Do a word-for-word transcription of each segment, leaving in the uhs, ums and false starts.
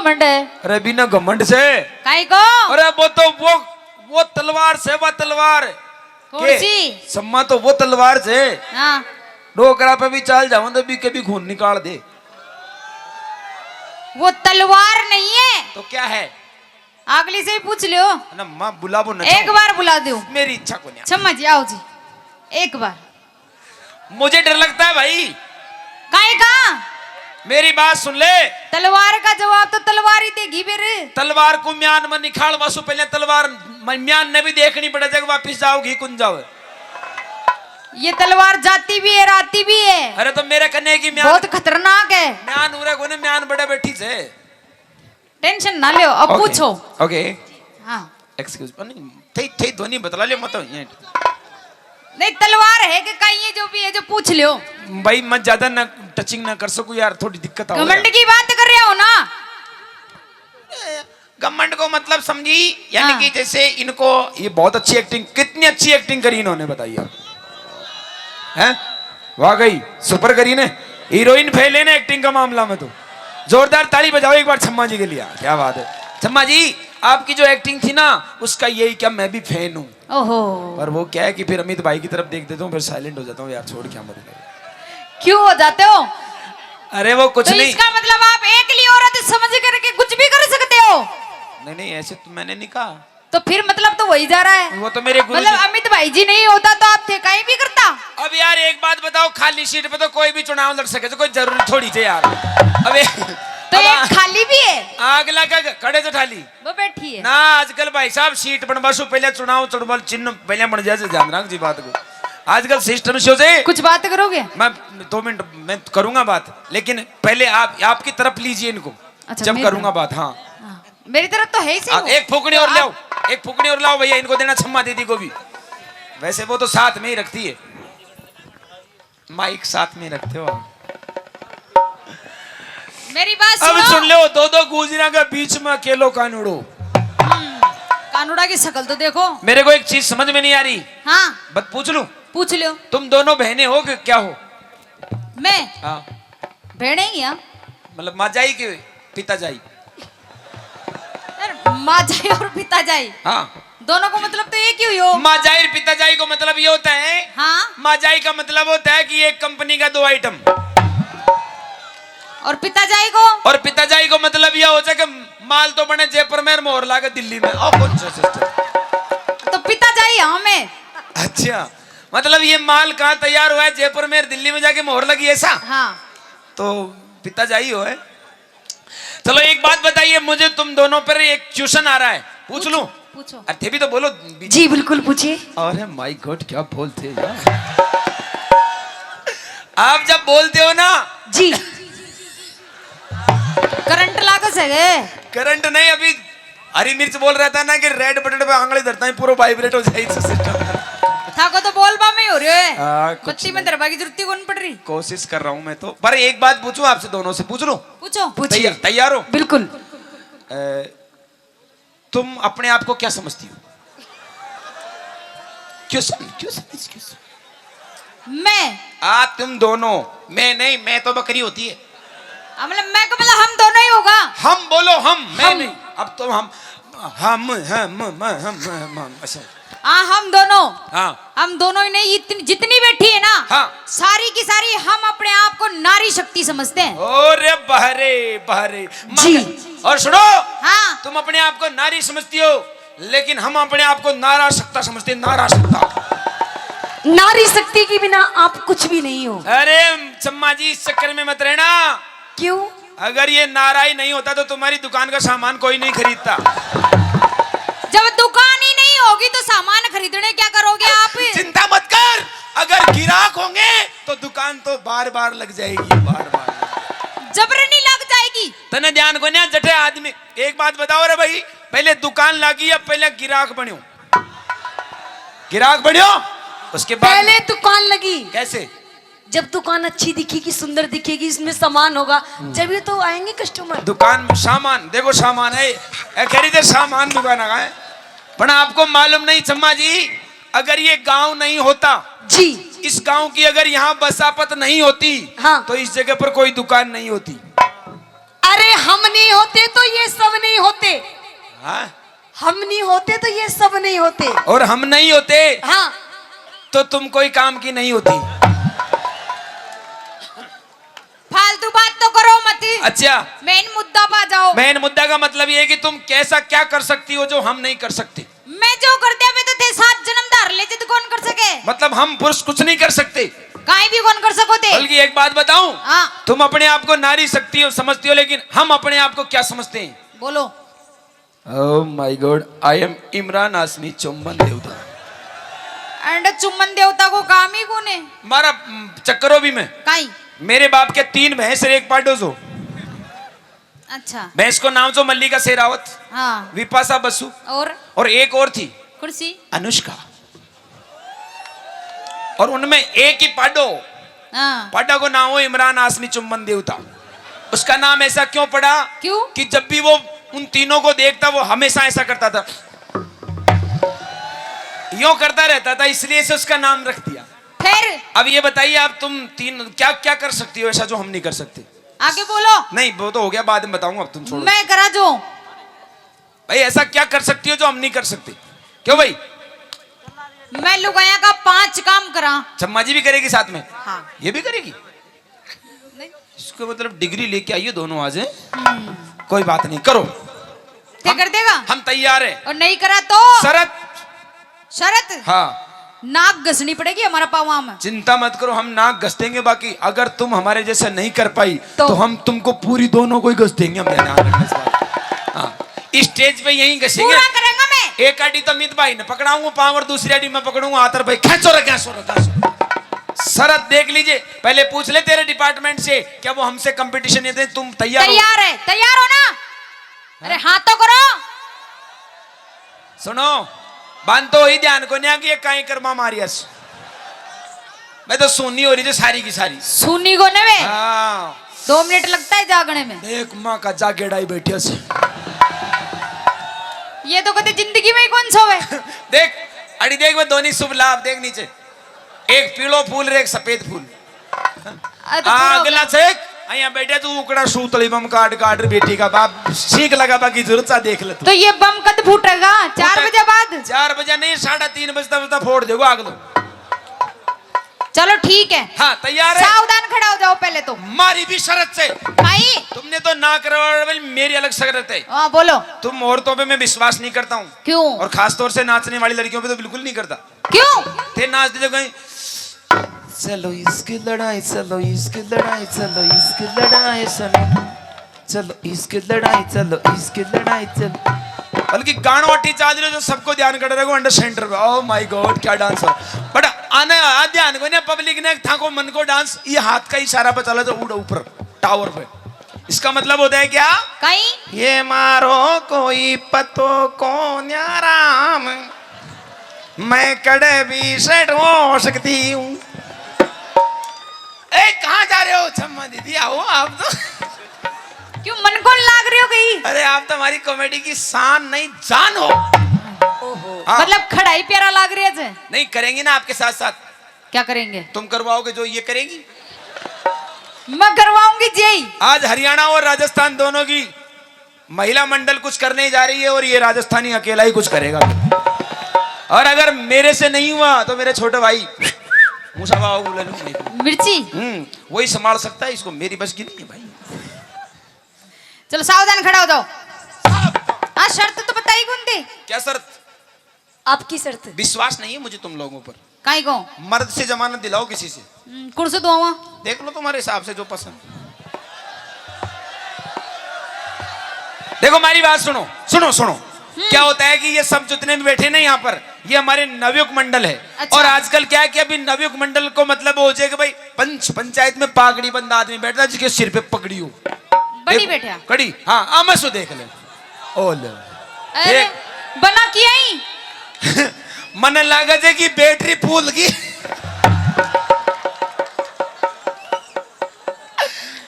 घमंड है। अरे बिना घमंड से। काई को? अरे वो तो वो वो तलवार से, वो तलवार। कौन के? सी? सम्मा तो वो तलवार से। हाँ। डोकरा पे भी चाल जाऊं तो भी कभी खून निकाल दे। वो तलवार नहीं है। तो क्या है? अगली से ही पूछ लियो। ना माँ, बुलाबो ना एक चाहो। बार बुला दो। मेरी इच्छा को नहीं। सम्मा जी, आओ जी, एक बार। मुझे डर लगता है भाई। काहे का? मेरी बात सुन ले। तलवार का जवाब तो तलवार ही देगी फिर। तलवार को म्यान में निकाल वासु, पहले तलवार म-, म्यान ने भी देखनी पड़े, जब वापिस जाओगी कुन जाओ। ये तलवार जाती भी है, आती भी है। अरे तो मेरे कन्ने की म्यान बहुत खतरनाक है। म्यान उरे कोने, म्यान बड़े बैठी से। टेंशन ना लो, अब OK, पूछो। OK। हाँ। Excuse, नहीं, थे, थे ध्वनि बतला लियो, मत ये। नहीं, तलवार है कि काई है, जो भी है, जो पूछ लियो। भाई, मैं ज्यादा ना टचिंग ना कर सकूं यार, थोड़ी दिक्कत आ घमंड की बात कर रहे हो ना। घमंड को मतलब समझी, यानी हाँ। कि जैसे इनको, ये बहुत अच्छी एक्टिंग, कितनी अच्छी एक्टिंग करी इन्होंने, बताइए। हैं? वाह गई, सुपर करी ने। हीरोइन फेल है ना एक्टिंग का मामला में तो। जोरदार ताली बजाओ एक बार छम्मा जी के लिए। क्या बात है छम्मा जी, आपकी जो एक्टिंग थी ना, उसका यही क्या, मैं भी फैन हूँ। ओहो। पर वो क्या है कि फिर अमित भाई की तरफ देख देता हूँ, फिर साइलेंट हो जाता हूँ यार, छोड़, क्या मतलब। क्यों हो जाते हो? अरे वो कुछ तो नहीं। इसका मतलब आप एकली औरत समझ करके कुछ भी कर सकते हो? नहीं नहीं, ऐसे तो मैंने नहीं कहा। तो फिर मतलब तो वही जा रहा है। वो तो मेरे गुरु मतलब जी। अमित भाई जी नहीं होता तो आप थे कहीं भी करता। अब यार एक बात बताओ, खाली सीट पे तो कोई भी चुनाव लड़ सके, तो कोई जरूरी थोड़ी थे यार। अबे तो अब एक आ-, खाली भी है। आग लगा के खड़े से ठाली। वो बैठी है ना। आजकल भाई साहब सीट बनवा सु पहले चुनाव चुड़बल चिन्ह पहले बन जाए, ध्यान रख जी बात को। आजकल सिस्टम से हो जाए। कुछ बात करोगे? मैं दो मिनट में करूंगा बात, लेकिन पहले आप, आपकी तरफ लीजिए इनको। अच्छा, जब मेरी करूंगा तरफ? बात, हाँ। हाँ, मेरी तरफ तो है ही सही आ, वो। एक फूकनी तो और आप लाओ, एक फूकनी और लाओ भैया, इनको देना छम्मा दीदी को भी। वैसे वो तो साथ में ही रखती है, माइक साथ में रखते हो आप। मेरी बात अब सुनो। सुन लो, दो दो गुजरिया के बीच में अकेलो कानूड़ो। हम्म, कानूड़ा की शक्ल तो देखो। मेरे को एक चीज समझ में नहीं आ रही। हाँ। बस पूछ लूं? पूछ लो। तुम दोनों बहनें हो कि क्या हो? मैं? हाँ। बहनें ही हैं। मतलब माँ जाई के पिता जाई? यार, माँ जाई और पिता जाई। हाँ। दोनों को मतलब तो एक ही हुई हो। माँ जाई और पिता जाई को मतलब ये होता है। हाँ। माँ जाई का मतलब होता है कि एक कंपनी का दो आइटम। और पिता जाई को? और पिता जाई को मतलब यह होता है कि माल तो बने जयपुर में और मोहर लागे दिल्ली में। और कौन सा सिस्टम? तो पिता जाई हाँ मैं। अच्छा, मतलब ये माल कहाँ तैयार हुआ है? जयपुर में, दिल्ली में जाके मोहर लगी, ऐसा? हाँ। तो पिता जाई हो है। चलो एक बात बताइए मुझे, तुम दोनों पर एक क्वेश्चन आ रहा है, पूछ लूं? पूछो। अरे थे भी तो बोलो। जी बिल्कुल पूछिए। अरे माय गॉड, क्या बोलते हैं यार। आप जब बोलते हो ना। जी। करंट लागो सके। करंट नहीं, अभी हरी मिर्च बोल रहा था ना कि रेड बटन पे आंगली धरता है, पूरा वाइब्रेट हो जाए सिस्टम। थाको तो बोलबा में ही हो रहे है। हाँ, कुछ बत्ती में नहीं। धरबा की जरूरत ही कौन पड़ रही। कोशिश कर रहा हूँ मैं तो, पर एक बात पूछूं आपसे, दोनों से पूछ लूं? पूछो। पूछिए। तैयार, तैयार हो? बिल्कुल। अ, तुम अपने आप को क्या समझती हो? क्यों सम-, क्यों समझ, क्यों समझ? मैं? आ, तुम दोनों। मैं नहीं, मैं तो बकरी होती है। हाँ, मतलब मैं को मतलब हम दोनों ही होगा। हम बोलो, हम, मैं हम। नहीं। अब तो हम, हम, हम, हम, हम, हम, हम, अच्छा। हाँ, हम दोनों। हाँ। हम दोनों ही नहीं, इतनी, जितनी बैठी है ना, हाँ। सारी की सारी हम अपने आप को नारी शक्ति समझते हैं। अरे बहरे, बहरे। जी। मगर, और सुनो, हाँ। तुम अपने आप को नारी समझती हो, लेकिन हम अपने आप को नारा शक्ता समझते हैं, नारा शक्ता। नारी शक्ति के बिना आप कुछ भी नहीं हो। अरे चम्मा जी, इस चक्कर में मत रहना। क्यों? अगर ये नारा ही नहीं होता तो तुम्हारी दुकान का सामान कोई नहीं खरीदता। जब दुकान ही नहीं होगी तो सामान खरीदने क्या करोगे आप? चिंता मत कर, अगर गिराक होंगे तो दुकान तो बार बार लग जाएगी, बार बार। जबरनी लग जाएगी। तने ध्यान को नहीं, जटे आदमी। एक बात बताओ रे भाई, पहले दुकान लागी या पहले गिराक बन्यो? गिराक बन्यो, उसके बाद पहले दुकान लगी। कैसे? जब दुकान अच्छी दिखेगी, सुंदर दिखेगी, इसमें सामान होगा, जब ये तो आएंगे कस्टमर। दुकान सामान, देखो सामान है, ए, कह रही थे सामान दुकान आ है। पर आपको मालूम नहीं चम्मा जी, अगर ये गांव नहीं होता, जी। इस गांव की अगर यहाँ बसापत नहीं होती, हाँ। तो इस जगह पर कोई दुकान नहीं होती। अरे हम नहीं होते तो ये हाँ? हम नहीं होते तो ये सब नहीं होते। और हम नहीं होते हाँ। तो तुम कोई काम की नहीं होती। फालतू बात तो करो मत। अच्छा। मेन मुद्दा पे आ जाओ। मेन मुद्दा का मतलब ये है कि तुम कैसा क्या कर सकती हो जो हम नहीं कर सकते। मैं जो कर दिया, मैं तो थे सात जन्म धार ले, जिद कौन कर सके? मतलब हम पुरुष कुछ नहीं कर सकते। काई भी कौन कर सको थे। बल्कि एक बात बताऊं, हाँ। तुम अपने आप को नारी शक्ति समझती हो, लेकिन हम अपने आप को क्या समझते हैं? बोलो। Oh my God, I am Imran हाशमी चुम्बन देवता। एंड चुम्बन देवता को काम ही कौन है? मारा, हम्म, चक्करो भी मैं। काई? मेरे बाप के तीन भैंस और एक पाडो सो। अच्छा। भैंस को नाम सो मल्लिका शेरावत, हाँ। विपाशा बसु और? और एक और थी। कौन सी? अनुष्का। और उनमें एक ही पाडो, हाँ। पाडा को नाम हो इमरान हाशमी चुम्बन देवता। उसका नाम ऐसा क्यों पड़ा? क्यों? कि जब भी वो उन तीनों को देखता, वो हमेशा ऐसा करता था, यूं करता रहता था, इसलिए से उसका नाम रख दिया। फिर? अब ये बताइए, आप तुम तीन क्या क्या कर सकती हो ऐसा जो हम नहीं कर सकते? आगे बोलो। नहीं, वो तो हो गया, बाद में बताऊंगा, अब तुम छोड़ो। मैं करा जो। भाई, ऐसा क्या कर सकती हो जो हम नहीं कर सकते? क्यों भाई? मैं लुगाया का पांच काम करा। चम्मा जी भी करेगी साथ में? हाँ। ये भी करेगी? नहीं। इसको मतलब डिग्री लेके आइए दोनों आज, हैं? हम्म। कोई बात नहीं, करो। क्या हम, कर देगा? हम तैयार हैं। और नहीं करा तो? शरत। शरत? हाँ। नाक घसनी पड़ेगी हमारा पावां में। चिंता मत करो, हम नाक घस देंगे, बाकी अगर तुम हमारे जैसे नहीं कर पाई तो? तो हम तुमको पूरी दोनों को ही घस देंगे, हम ध्यान रखना इस बात। हाँ। इस स्टेज पे यहीं घसेंगे। पूरा करेंगे मैं। एक आड़ी तो मित भाई ने पकड़ाऊंगा पाँव और दूसरी आड़ी मैं पकड़ूंगा हाथ और भाई, "खेचो रे, खेचो रे, खेचो रे।" शरत देख लीजिए, पहले पूछ ले तेरे डिपार्टमेंट से, क्या वो हमसे कंपटीशन ये दे, तुम तैयार हो? तैयार है, तैयार हो ना? अरे हाँ तो करो। सुनो, बांध तो ही ध्यान को न्या कि ये काई कर्मा मारियस। मैं तो सुनी हो रही जो सारी की सारी। सुनी को ने बे? हाँ। दो मिनट लगता है जागने में। देख माँ का जागेड़ा ही बैठे से। ये तो कदे जिंदगी में ही कौन सोवे। देख, अड़ी देख, मैं दोनों शुभ लाभ देख नीचे, एक पीलो फूल रे एक सफेद फूल। अरे तो हाँ, पूरा अगला चेक। यहाँ बैठे तू उकड़ा सूतली बम काट काट रे बेटी का बाप, सीख लगा बाकी जरूरत सा देख ले तू। तो ये बम कद फूटेगा? चार फूटे-, बजे बाद? चार बजे नहीं, साढ़े तीन बजता बजता फोड़ देगो आग तो। चलो ठीक है। हाँ, तैयार है? सावधान खड़ा हो जाओ पहले तो। मारी भी शरत से। भाई। तुमने तो ना करवा, मेरी अलग शरत है। हाँ, बोलो। तुम औरतों पे मैं विश्वास नहीं करता हूँ। क्यों? और खास तौर से नाचने वाली लड़कियों पे तो बिल्कुल नहीं करता। क्यों? थे नाच दे जो कहीं, "चलो इसकी लड़ाई, चलो इसकी लड़ाई, चलो इसकी लड़ाई सुनो, चलो इसकी लड़ाई, चलो इसकी लड़ाई, चलो।" बल्कि गाणो अट्टी चाल रहे जो सबको ध्यान कर रहे हो अंडर सेंटर पे। Oh my God, क्या डांस हो। बट आने आ ध्यान को ना, पब्लिक ने था को मन को डांस, ये हाथ का इशारा पे चला तो उड़ा ऊपर टावर पे। इसका मतलब होता है क्या? कहीं? ये मारो कोई पतो को न्याराम, मैं कड़े भी सेट हो सकती हूँ। ए, कहाँ जा रहे हो छम्मा दीदी? आओ आप तो। क्यों मन को लाग रही हो गई? अरे आप तो हमारी कॉमेडी की शान नहीं जान हो। ओहो। हाँ। मतलब खड़ा ही प्यारा लाग रही है जे। नहीं करेंगे ना आपके साथ साथ। क्या करेंगे? तुम करवाओगे जो ये करेंगी? मैं करवाऊंगी जी। आज हरियाणा और राजस्थान दोनों की महिला मंडल कुछ करने जा रही है और ये राजस्थानी अकेला ही कुछ करेगा। और अगर मेरे से नहीं हुआ तो मेरे छोटे भाई मूसा बाबू ले लूं मैं। मिर्ची? हम्म, वही संभाल सकता है इसको, मेरी बस की नहीं है भाई। चलो सावधान खड़ा हो जाओ। हाँ, शर्त तो बताई कौन दी? क्या शर्त? आपकी शर्त। विश्वास नहीं है मुझे तुम लोगों पर। काई को? मर्द से जमानत दिलाओ किसी से। हम्म, कौन से दुआवा? देख लो तुम्हारे हिसाब से जो पसंद। देखो हमारी बात सुनो, सुनो, सुनो। हम्म। क्या होता है कि ये सब जितने भी बैठे ना यहाँ पर, ये हमारे नवयुग मंडल है। अच्छा। और आजकल क्या है कि अभी नवयुग मंडल को मतलब हो जाए कि भाई पंच, पंचायत में पागड़ी बंदा आदमी बैठता है जिसके सिर पे पगड़ी हो। बड़ी देखो, बैठा। कड़ी, हाँ, आ मैं सो देख ले। ओ ले। अरे, देख। बना किया ही। मने लागे जे कि बैटरी फूल गई।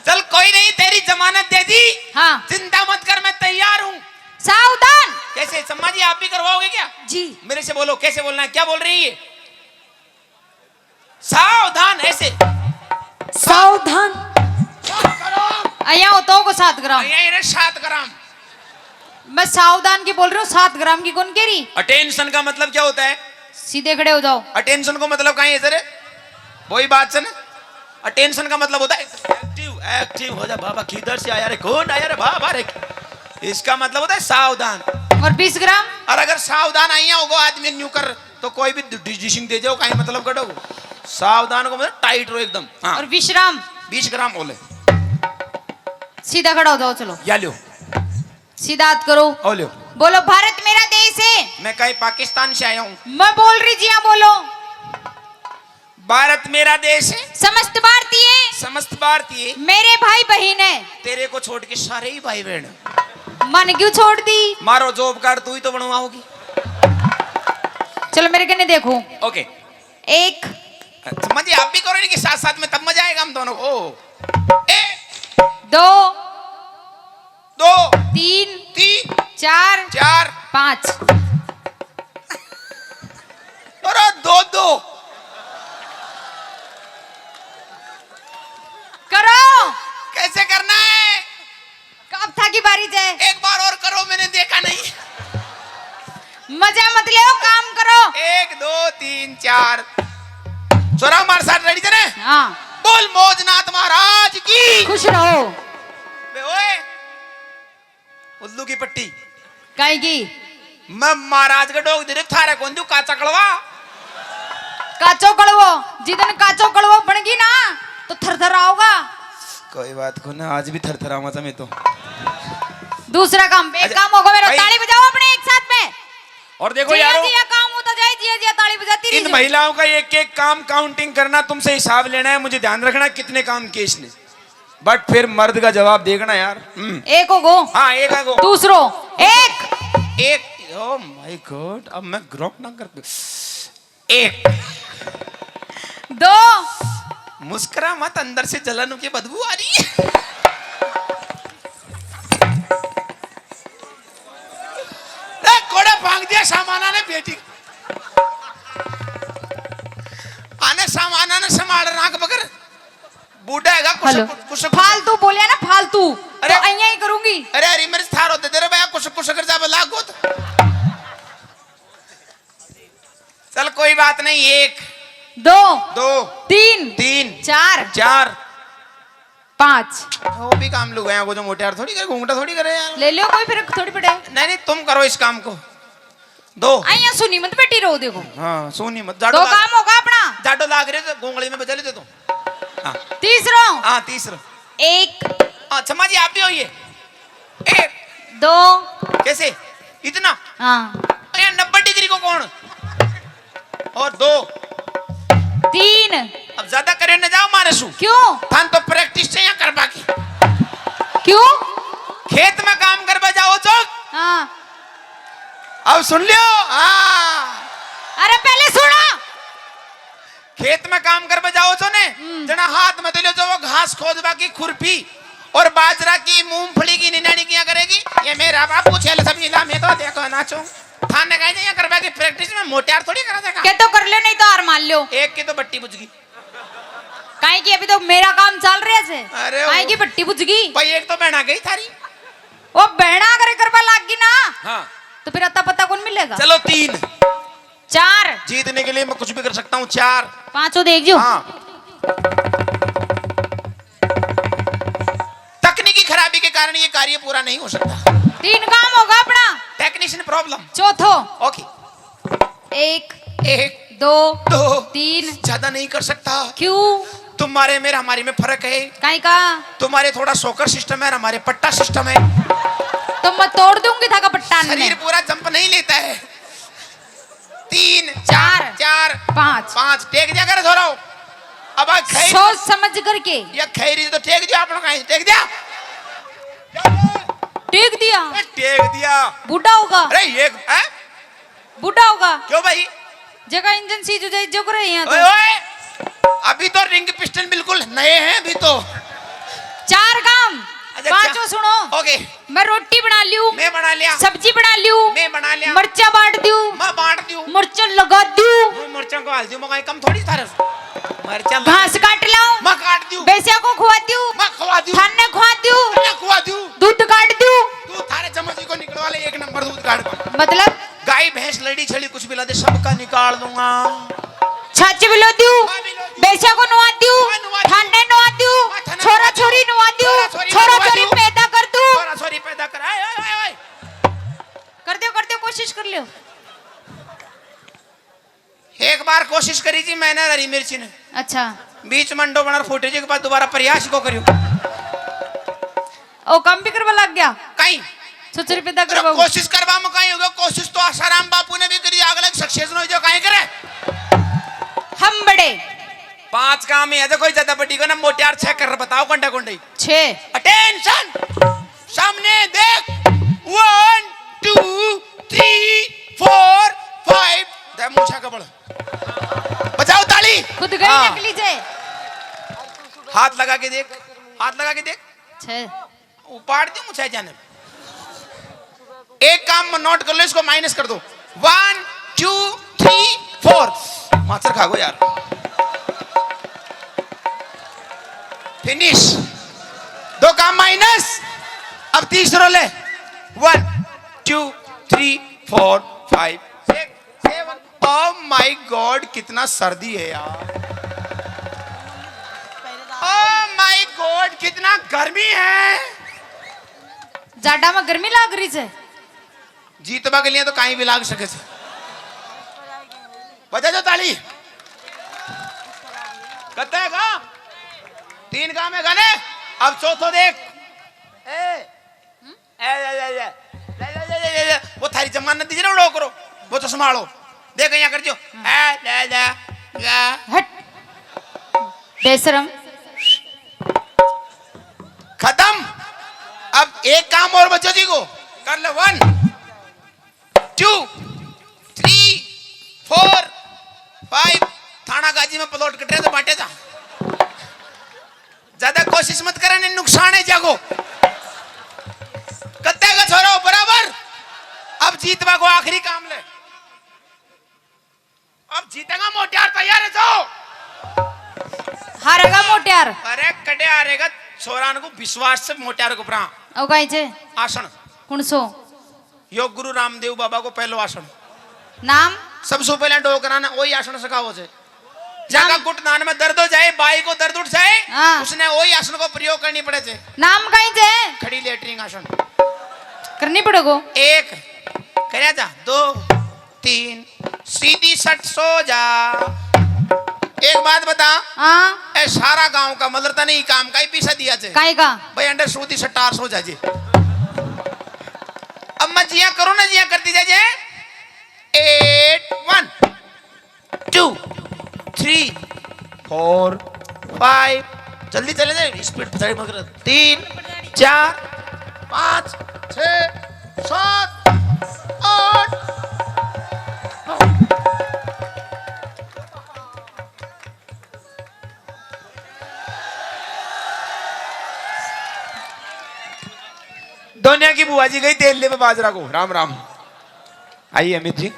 चल कोई नहीं, तेरी जमानत दे दी। हाँ। चिंता मत कर, मैं तैयार हूँ। सावधान। कैसे सम्मा जी, आप भी करवाओगे क्या? जी। मेरे से बोलो, कैसे बोलना है, क्या बोल रही है? सावधान, ऐसे। सावधान। सात ग्राम। अया हो तो को सात ग्राम। अया इन्हें सात ग्राम। मैं सावधान की बोल रही हूँ, सात ग्राम की कौन कह रही? अटेंशन का मतलब क्या होता है? सीधे खड़े हो जाओ। अटेंशन को मतलब कहाँ है सर? वही बात से ना। अटेंशन का मतलब होता है एक्टिव, एक्टिव हो जा बाबा, किधर से आया रे, कौन आया रे बाबा रे। इसका मतलब होता है सावधान। और बीस ग्राम? और अगर सावधान आइया होगो आदमी न्यू कर, तो कोई भी डिजीशिंग दे जाओ, कहीं मतलब कटो। सावधान को मतलब टाइट रहो एकदम। हाँ। और विश्राम? बीस ग्राम बोले। सीधा खड़ा हो जाओ, चलो। या लो। सीधा हाथ करो। ओ लो। बोलो, भारत मेरा देश है। मैं कहीं पाकिस्तान से आया हूँ। मैं बोल रही जी, हाँ बोलो। भारत मेरा देश है। समस्त भारतीय। समस्त भारतीय। मेरे भाई बहन है। तेरे को छोड़ के सारे ही भाई बहन। मन क्यों छोड़ दी? मारो जॉब कार्ड, तू ही तो बनवाओगी। चलो मेरे कने देखो। ओके। एक। समझिए, आप भी करो इनके साथ साथ में, तब मजा आएगा हम दोनों को। एक। दो। दो। तीन। तीन। चार। चार। पाँच। अरे दो दो। करो। कैसे करना है? अब थाकी बारी जै। एक बार और करो, मैंने देखा नहीं। मजा मत ले, काम करो। एक, दो, तीन, चार। छोरा हमारे साथ रेडी थे ना? हाँ। बोल मौजनाथ महाराज की। खुश रहो। बे ओए, उल्लू की पट्टी। काई की? मैं महाराज के डोग दे रहे, थारे कौन दू काचा कड़वा? काचो कड़वो, जिदन काचो कड़वो बन गई ना, तो थर थर आओगा। कोई बात को ना, आज भी थर थर आवा मैं तो। दूसरा काम, एक अच्छा, काम होगा मेरा, भाई। ताली बजाओ अपने एक साथ में। और देखो जिया यारो, जिया काम होता जाए, जिया जिया ताली बजाती इन रही। महिलाओं का एक एक काम काउंटिंग करना, तुमसे हिसाब लेना है, मुझे ध्यान रखना कितने काम किए इसने। बट फिर मर्द का जवाब देखना यार। हम्म। एक हो गो। हाँ, एक हो गो। दूसरो। एक। एक। Oh my God, अब मैं ग्रोक ना कर। एक। दो। मुस्कुरा मत, अंदर से जलन की बदबू आ रही है। ए, कोड़ा भांग दिया सामाना ने बेटी। आने सामाना ने संभाल राख बगर। बूढ़ा हैगा, कुछ, हेलो। कुछ, कुछ, कुछ। फालतू बोलिया ना, फालतू। अरे। तो अइयां ही करूंगी। अरे, हरी मिर्च थारो दे दे रे भैया, कुछ, कुछ कर जा, लागो तो। चल, कोई बात नहीं, एक। दो। दो। तीन। तीन। चार। चार। पाँच। वो भी काम लुगाया को जो मोटे यार थोड़ी करे, घूंघटा थोड़ी करे यार। ले लो, कोई फर्क थोड़ी पड़े। नहीं, नहीं, तुम करो इस काम को। दो। अइयां सुनी मत बैठी रहो, देखो। हाँ, सुनी मत। जाडो दो लाग-, काम होगा अपना। जाडो लाग रहे तो घूंगली में बजा लेते तो। हाँ। तीसरो। हाँ, तीसरो। एक। हाँ, क्षमा जी, आप भी होइए। एक। दो। कैसे? इतना? हाँ। अरे, नब्बे डिग्री को कौन? और दो। तीन। अब ज्यादा करे न जाओ मारे सु। क्यों? थान तो प्रैक्टिस चाहिए करवा की। क्यों? खेत में काम करवा जाओ चो। हाँ। अब सुन लियो। हाँ। अरे पहले सुना। खेत में काम करवा जाओ चो ने, हम्म। जना हाथ में ले लो जो वो घास खोदवा की खुरपी और बाजरा की, मूंगफली की निनाणी किया करेगी। ये मेरा बापू छेल सब इला में तो देखो ना चो। थाने कहीं नहीं करवा की प्रैक्टिस में मोटे यार थोड़ी करा देगा। के तो कर लो, नहीं तो हार मान लो। एक की तो बट्टी बुझ गई। काहे कि अभी तो मेरा काम चल रहा है से। अरे काहे वो की बट्टी बुझ गई। भाई एक तो बहना गई थारी। वो बहना अगर करवा लाग गई ना, हाँ। तो फिर अता पता कौन मिलेगा? चलो तीन। चार। जीतने के लिए मैं कुछ भी कर सकता हूँ। चार। पांचों देख जो। हाँ। तकनीकी खराबी के कारण ये कार्य पूरा नहीं हो सकता। तीन काम होगा अपना। Technician problem. चौथो। ओके। एक। एक। दो। दो। तीन। ज्यादा नहीं कर सकता। क्यों? तुम्हारे मेरे हमारे में फर्क है। काई का? तुम्हारे थोड़ा सोकर सिस्टम है और हमारे पट्टा सिस्टम है। तो मैं तोड़ दूंगी था का पट्टा ने। शरीर पूरा जंप नहीं लेता है। तीन, चार। चार। पाँच। पाँच। टेक दिया करे थोड़ा। अब आ खैर सोच समझ करके। या खैरी तो टेक दिया, अपना कहीं टेक दिया। टेक दिया। ए, टेक दिया। बूढ़ा होगा। अरे ये, हैं? बूढ़ा होगा। क्यों भाई? जगह इंजन सीज हो जाए, जो करे यहाँ तो। ओए, ओए, अभी तो रिंग पिस्टन बिल्कुल नए हैं अभी तो। चार काम। अच्छा, पांचों चा-, सुनो। ओके। मैं रोटी बना लियो। मैं बना लिया। सब्जी बना लियो। मैं बना लिया। मरचा बांट दियो। मैं बांट दियो। मरचा लगा दियो। मैं मरचा को हाल दियो, मैं कम थोड़ी थारे। मरचा लगा घास काट लाओ। मैं काट दियो। भैंसिया को खुआ दियो। मैं खुआ दियो। थाने खुआ दियो। मैं खुआ दियो। दूध काट दियो। तू थारे चम्मच को निकलवा ले, एक नंबर दूध काढ़ का। मतलब? गाय, भैंस, लड़ी, छड़ी, कुछ भी ला दे, सबका निकाल दूंगा। छाछ भी लो दियो, हाँ, भी लो दियो। भैंसा को नवा दियो, हाँ, नवा दियो। ठांडे नवा दियो, हाँ, ठांडे छोरा नवा दियो। छोरी नवा दियो, छोरा छोरी छोरा नवा छोरी दियो। पैदा कर दूं। छोरा छोरी पैदा कर, आए, आए, आए, आए। कर दियो, कर दियो, कोशिश कर लियो। एक बार कोशिश करी जी मैंने हरी मिर्ची ने। अच्छा। बीच में अंडो बना फूटे जी, के बाद दोबारा प्रयास को करियो। ओ, काम भी करवा लग गया? कहीं। सोच रुपये तक अरे, करवाओ। कोशिश करवा में कहीं होगा, कोशिश तो आसाराम बापू ने भी करी, अगले सक्सेस हो जो कहीं करे। हम बड़े। पांच काम ही है, देखो, ज्यादा बड़ी को ना, मोटियार छह कर बताओ, कंडे कंडे। छह। अटेंशन। सामने देख, one, two, three, four, five. दे मूछा का बल। बजाओ ताली। खुद गए हाँ। नकली जे। हाथ लगा के देख, हाथ लगा के देख। छह। उपाड़ दी मूछा जाने। एक काम नोट कर लो, इसको माइनस कर दो। One, two, three, four. माचर खा गो यार। फिनिश। दो काम माइनस। अब तीसरो ले। One, two, three, four, five, six, seven. Oh my god, कितना सर्दी है यार। ओ माय गॉड, कितना गर्मी है। जाडा में गर्मी लाग रही है। जीतवा के लिए तो कहीं भी लाग सके छे। बजा दो ताली। कत्ते काम? तीन काम है गाने। अब चौथो देख। ए, ए, ए, ए, ए। वो थारी जमानत दीजिए ना, उड़ो करो। वो तो संभालो। देख, यहाँ कर जो। ए, ले, ले, ले। हट। बेशरम। खत्म। अब एक काम और बचो जी को। कर ले, one, two, three, four, five. थाना गाजी में प्लॉट कट रहे थे, बांटे जा। ज्यादा कोशिश मत करे, नहीं नुकसान है जागो। कत्ते का छोरो बराबर। अब जीतवा को आखिरी काम ले। अब जीतेगा मोटियार, तैयार है जो? हारेगा मोटियार। अरे कटे हारेगा, छोरान को विश्वास से मोटियार को परा। ओ गाई जे। आसन। कौन सो? यो गुरु रामदेव बाबा को पहलो आसन। नाम? सबसे पहले डोकरा ने वही आसन सिखाओ से। जाका घुटनान में दर्द हो जाए, बाई को दर्द उठ जाए, हाँ। उसने वही आसन को प्रयोग करनी पड़े थे। नाम कहीं जे? खड़ी लेटरिन आसन। करनी पड़ेगो। एक, करे जा, दो, तीन, सीधी सट सो जा। एक बात बता, हाँ। ए सारा गांव का मतलब तने ही काम का ही पीछा दिया थे। काई का? भाई अंडर सूदी सटार सो जा जी। अब मैं जिया करो ना, जिया करती जा जे। Eight, one, two, three, four, five. जल्दी चले जाए, स्पीड पे मत कर। तीन, चार, पाँच, छः, सात, आठ, नौ। दोनिया की बुआ जी गई तेल लेवे बाजरा को। राम राम। आइए अमित जी।